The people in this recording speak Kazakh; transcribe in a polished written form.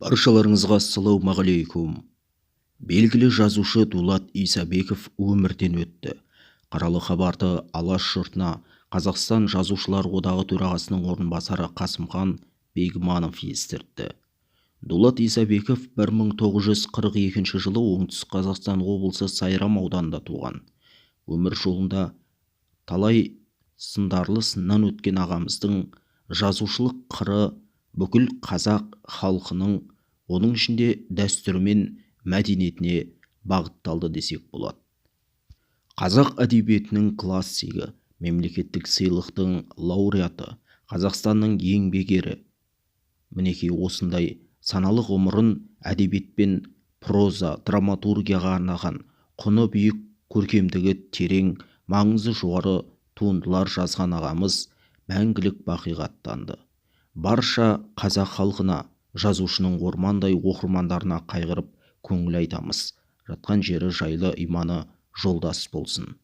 Баршаларыңызға ассалаумағалейкум. Белгілі жазушы Дулат Исабеков өмірден өтті. Қаралы хабарды Алаш жұртына Қазақстан Жазушылар одағы төрағасының орынбасары Қасымхан Бегманов естіртті. Дулат Исабеков 1942 жылы Оңтүстік Қазақстан облысы Сайрам ауданында туған. Өмір жолында талай сындарлы сыннан өткен ағамыздың жазушылық қыры бүкіл қазақ халқының, оның ішінде дәстүрі мен мәдениетіне бағытталды десек болады. Қазақ әдебиетінің классигі, мемлекеттік сыйлықтың лауреаты, Қазақстанның еңбек ері. Мінекей, осындай саналы ғұмырын әдебиет пен проза, драматургияға арнаған, құны биік, көркемдігі терең, маңызы жоғары туындылар жазған ағамыз мәңгілік бақиға аттанды. Барша қазақ халқына, жазушының ормандай оқырмандарына қайғырып көңіл айтамыз. Жатқан жері жайлы, иманы жолдас болсын.